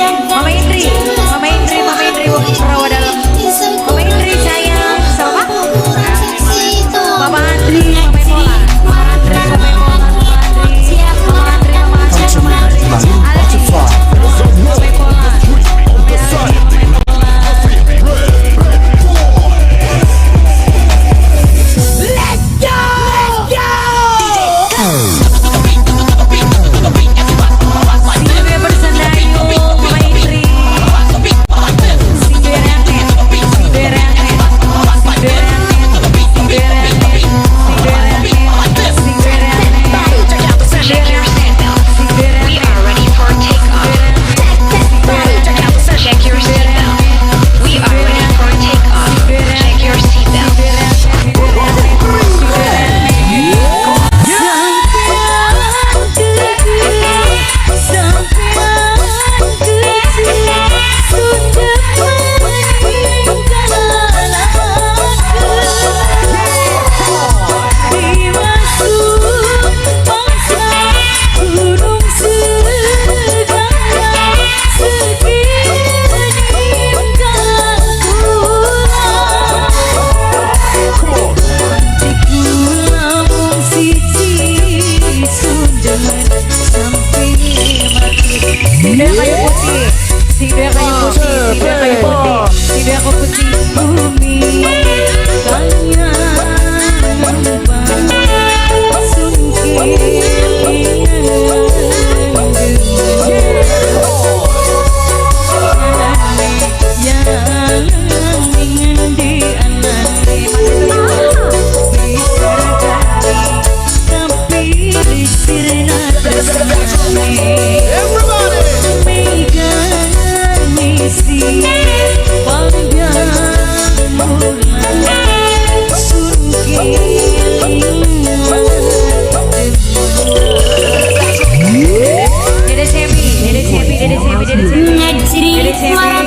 Mama Indri, Mama Indri, Mama Indri, wong Rawa Dalam. Mama Indri sayang, sama Mama Andri, Mama Emola, Mama Andri, Mama Emola, Mama Andri, Mama Andri, Mama Andri, Mama Andri, Aldi, Mama Emola, Mama Aldi, Mama Emola. Let's go! Let's go! Silvia Bersendayu, Mama Indri, Silvia Reanet, Silvia Reanet, Silvia Reanet, Silvia Reanet, Silvia Reanet, Silvia Reanet, Check your seatbelt. We are ready for takeoff. Check your seatbelt. We are ready for takeoff. Check your seatbelt. Silvia kayu putih, Silvia kayu putih, Silvia kayu putih, Silvia kayu putih. Bumi kaya Dede Cepi, Dede Cepi, Dede Cepi, Dede Cepi. Dede Cepi.